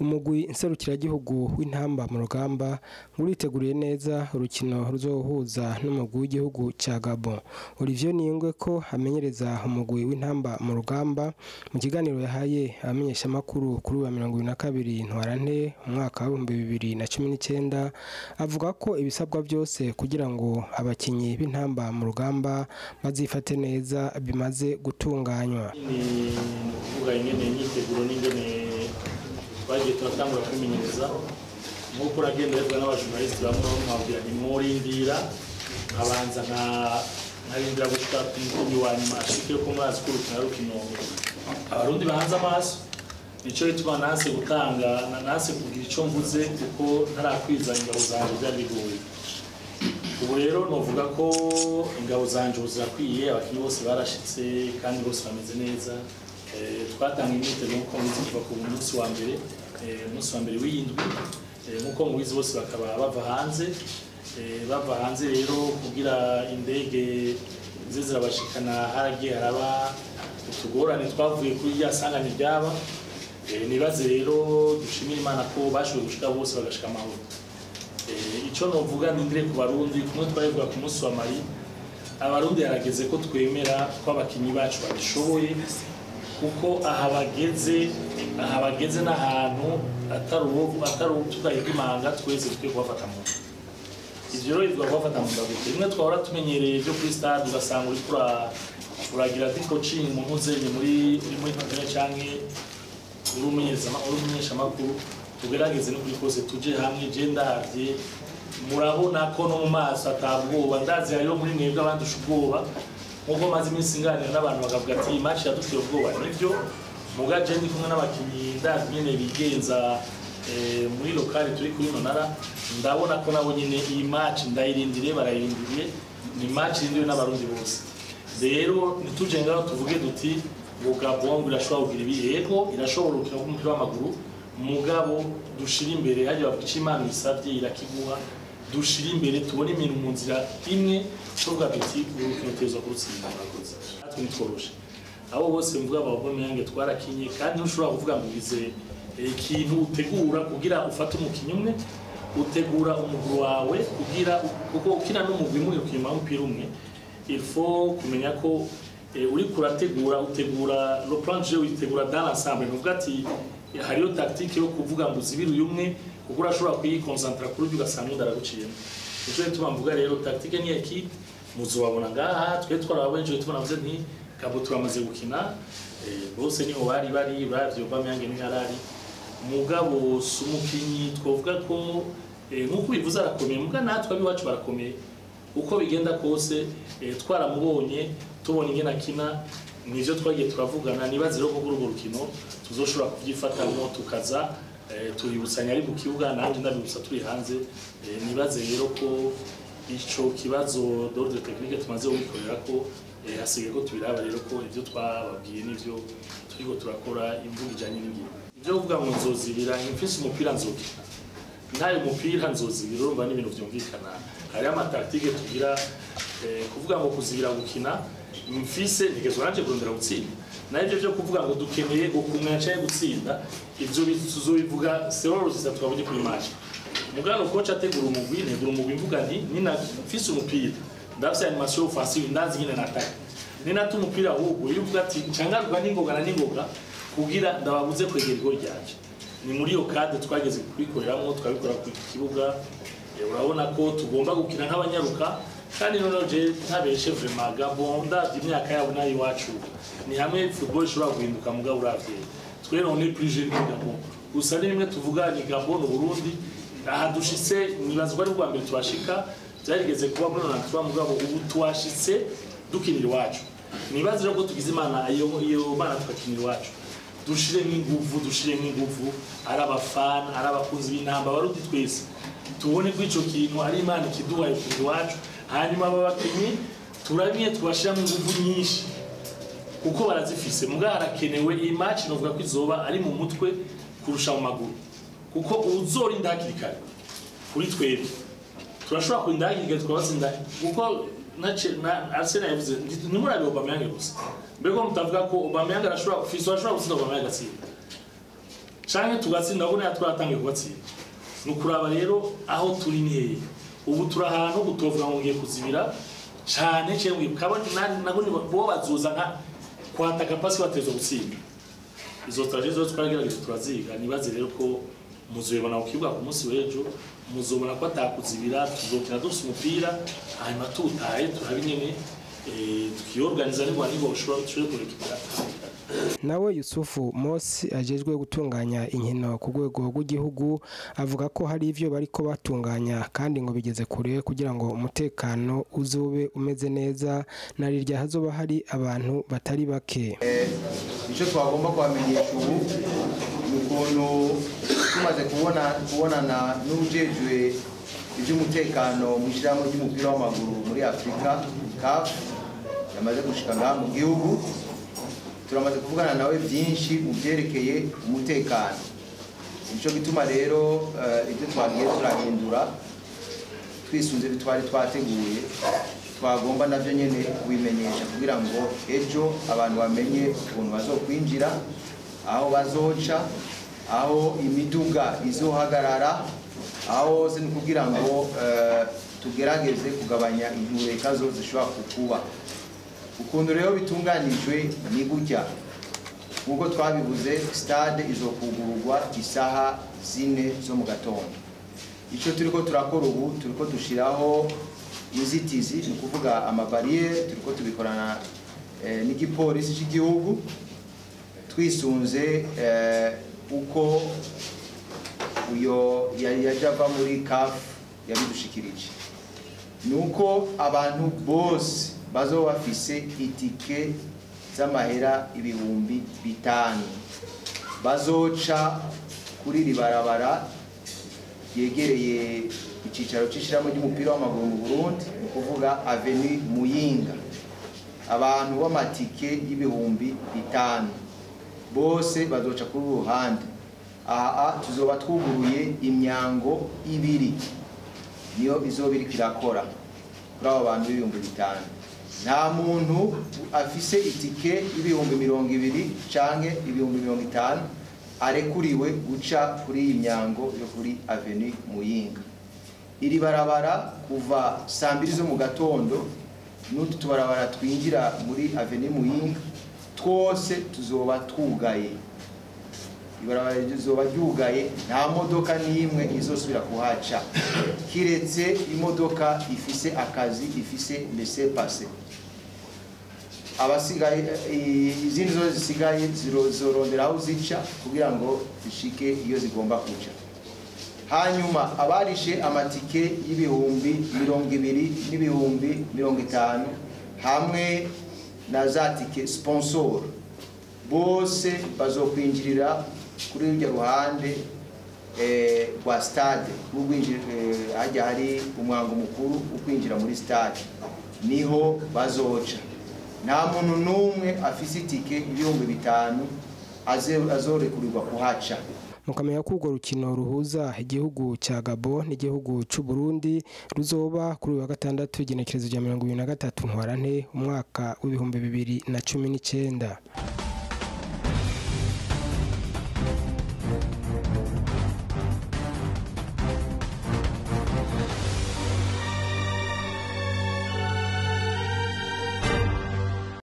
Umugwi nserukiragihugu w'intamba mu rugamba uriteguriye neza urukino ruzohuza n'umugwi w'igihugu ca Gabon. Olivier Niyungwe ko amenyereza umugwi w'intamba mu rugamba, mu kiganiro yahaye abamenyeshamakuru kuri wa 22 Ntwarante umwaka wa 2019, avuga ko ibisabwa byose kugira ngo abakinyi b'intamba mu rugamba bazifate neza bimaze gutunganywa. Ni kuvuga ingene imyiteguro n'ingene twagiye turatangura kwimenyereza, nk'uko uragenda bivuga n'abajournaliste bamwe bamwabwira nti mworindira nkabanza nkarindira gushika ku mukinyi wa nyuma ashike, ko murazi ko urukino ari urukino abarundi bahanze amaso. Nico gituma nanse gutanga, nanse kugira ico mvuze kuko ntarakwiza ingabo zanje, byari bigoye. Ubu rero novuga ko ingabo zanje ubu zirakwiye, abakinyi bose barashitse kandi bose bameze neza. Twatanga imyiteguro nk'uko mubizi kuva ku munsi wa mbere, umunsi wa mbere w'iyindwi, nk'uko mubizi bose bakaba bava hanze. Bava hanze rero kugira indege zize zirabashikana, haragiye haraba utugorane twavuye kuri rya sanganya ryaba. Nibaze rero dushimire Imana ko bashoboye gushika bose bagashika amahoro. Ico novuga nindire ku Barundi, kumwe twabivuga ku munsi wa Mali, Abarundi harageze ko twemera ko abakinyi bacu babishoboye, kuko aha bageze n'ahantu atari ubu, atari ubu tudahiga imanga, twese dukwiye kubafata mu nda. Ivyo rero bivuga kubafata mu nda gute? Rimwe twahora tumenyereye byo kuri stade, ugasanga uriko uragira ati coaching mu mpuzenye muri uri muri ntore canke uri umumenyeshamakuru. Tugerageze no kuri kose tuje hamwe. Je ndavye murabona ko no mu maso atabwoba, ndazi hariho muri mwebwe abandusha ubwoba, nkuko maze iminsi nganira n'abantu bakavuga ati iyi match yaduteye ubwoba. Nivyo, muga je ndi kumwe n'abakinyi, ndazi nyene bigenza muri locale turi kuri Nonara, ndabona ko nabo nyene iyi match ndayirindiriye, barayirindiriye. Ni match irindiriwe n'abarundi bose. Rero ntituje ngaho tuvuge duti ngo Gabon ngo irashobora kugira ibi, yego irashobora gukina umupira w'amaguru, mugabo dushira imbere hajya bavuga icyo Imana isabye irakiguha. Dushira imbere tubone ibintu mu nzira imwe, tuvuga duti uru rukino tuza kurutsinda. Murakoze. Natwe nitworoshe abo bose mvuga ba Aubameyang twarakinye, kandi ntushobora kuvuga ngo ugize ikintu utegura kugira ufate umukinyi umwe, utegura umugwi wawe kugira, kuko ukina n'umugwi umwe ukina umupira umwe, il faut kumenya ko uri kurategura, utegura le plan de jeu, utegura dans l'ensemble. Nuvuga ati hariyo tactique yo kuvuga ngo uzibire uyu umwe, kuko urashobora kuyikonsantra kuri uyu ugasanga undi araguciyemo. Nico gituma mvuga rero tactique ni équipe, muzobabona ngaha twe twarababonye. Nico gituma navuze nti Gabon turamaze gukina, bose niho bari bari, uravye Aubameyang niho yarari, mugabo si umukinyi twovuga ko nk'uko ubivuze arakomeye, muga natwe abiwacu barakomeye. Uko bigenda kose twaramubonye, tubona ingene akina, nivyo twagiye turavugana. Nibaze rero ko kuri urwo rukino tuzoshobora kuvyifatamwo, tukaza tuributsanya ari mu kibuga, nanjye ndabibutsa turi hanze. Nibaze rero ko ico kibazo d'ordre technique tumaze kugikorera ko, hasigaye ko tubiraba rero ko ivyo twababwiye n'ivyo turiko turakora imvugo ijanye n'ingiro. Ivyo kuvuga ngo nzozibira, mfise umupira nzokina, ntayo mupira nzozibira, urumva n'ibintu vyumvikana. Hariho amatactique tugira, kuvuga ngo kuzibira gukina mfise ntegezwa nanje kurondera gutsinda. Naho ivyo vyo kuvuga ngo dukeneye gukumira canke gutsinda, ivyo tuzobivuga selon résultat twabonye kuri match. Mugabo coach ategura umugwi, ntegura umugwi mvuga nti nina mfise umupira ndafise animation offensive, ndazi nyine nataka ninata umupira, ahubwo iyo uvuga ati ncangaruka n'ingoga na n'ingoga kugira ndababuze kwegera igori ryanje. Ni muri iyo cadre twageze kubikoreramwo, twabikora ku kibuga. Urabona ko tugomba gukina nk'abanyaruka, kandi noneho je ntabeshe vraiment Gabon ndavye imyaka yabo nayo iwacu ni hamwe football ishobora guhinduka, mugabo uravye twere on est plus jeune que Gabon. Gusa ni bimwe tuvuga ni Gabon Burundi aha dushitse, nibazwa ari ubwa mbere tuhashika, byarigeze kuba muri 93, mugabo ubu tuhashitse dukinira iwacu. Nibaze rero ko tugize Imana, iyo Mana tugakinira iwacu, dushiremo inguvu, dushiremo inguvu, ari abafana, ari abakunzi b'intamba, abarundi twese tubone ko ico kintu ari Imana ikiduhaye kugira iwacu. Hanyuma aba bakinyi turabimye tubashiramo inguvu nyinshi kuko barazifise, muga harakenewe iyi match novuga ko izoba ari mu mutwe kurusha mu maguru, kuko uzorinda hakiri kare kuri twebwe turashobora kurinda hakiri kare tukabatsinda, kuko na Arsenal yavuze ntimurabe Aubameyang gusa. Mbega mutavuga ko Aubameyang arashobora, Fiston arashobora gutsinda, Aubameyang agatsinda. Canke tugatsinda kuko nayo twaratangiye kubatsinda. Ni ukuraba rero aho turi ni hehe. Ubu turi ahantu gutovuga ngo ngiye kuzibira cane cyangwa kabona nabo bo bazuza nka kwataka pasi batezwa gutsinda. Izo strategie zose twaragerageje turaziga, nibaze rero ko muzobibona ku kibuga ku munsi w'ejo, muzobona ko atakuzibira, tuzokina dufise umupira hanyuma tutaye turabe nyene tukiorganiza nibwo nibo ushobora kurekipera. Nawe Yusufu Mosi ajejwe gutunganya inkino ku rwego rw'igihugu avuga ko hari ivyo bariko batunganya kandi ngo bigeze kure kugira ngo umutekano uzobe umeze neza narirya hazoba hari abantu batari bake. Ico twagomba kwamenyesha ubu ni ukuntu tumaze kubonana n'ujejwe ivy'umutekano mu ishirahamwe ry'umupira w'amaguru muri Afrika CAF yamaze gushika ngaha mu gihugu. Turamaze kuvugana nawe byinshi mu byerekeye umutekano. Nico gituma rero ibyo twagiye turahindura twisunze bitwari twateguye, twagomba navyo nyene kubimenyesha kugira ngo ejo abantu bamenye ukuntu bazokwinjira, aho bazoca, aho imiduga izohagarara, aho hose ni kugira ngo tugerageze kugabanya intureka zose zishobora kukuba. Ukuntu rero bitunganijwe ni gutya nkuko twabivuze, stade izokugururwa isaha 4 zo mu gatondo. Ico turiko turakora ubu, turiko dushiraho inzitizi, ni kuvuga amabarriere, turiko tubikorana n'igipolisi cy'igihugu twisunze uko uyo yaje ava muri CAF yabidushikirije. Nuko abantu bose bazoba bafise itike z'amahera 5,000 bazoca kuri ribarabara yegereye icicaro c'ishirahamwe ry'umupira w'amaguru mu Burundi, ni kuvuga Avenue Muyinga. Abantu b'amatike y'5,000 bose bazoca kuri ruhande. Aha tuzoba twuguruye imyango 2 niyo izoba iriko irakora kuri abo bantu 5,000. Nta muntu afise itike y'20,000 canke 50,000 arekuriwe guca kuri iyi myango yo kuri Avenue Muyinga. Iri barabara kuva saa 2 zo mu gatondo n'utu tubarabara twinjira muri Avenue Muyinga twose tuzoba twugaye. Ibarabara rizoba ryugaye, nta modoka n'imwe izosubira kuhaca kiretse imodoka ifise akazi, ifise laissez-passer. Abasigaye izindi zo zisigaye zirondera aho zica kugira ngo zishike iyo zigomba kuca. Hanyuma abarishe amatike y'20,000 n'50,000 hamwe na za tike sponsor bose bazokwinjirira kuri rujya ruhande rwa stade, hajya hari umwango mukuru ukwinjira muri stade niho bazoca. Nta muntu n'umwe afise itike 5,000 azorekurirwa kuhaca. Mukamenya ko urwo rukino ruhuza igihugu cya Gabon n'igihugu cy'u Burundi ruzoba kuri wa gatandatu igenekerezo rya 23 Ntwarante umwaka w'ibihumbi 2019.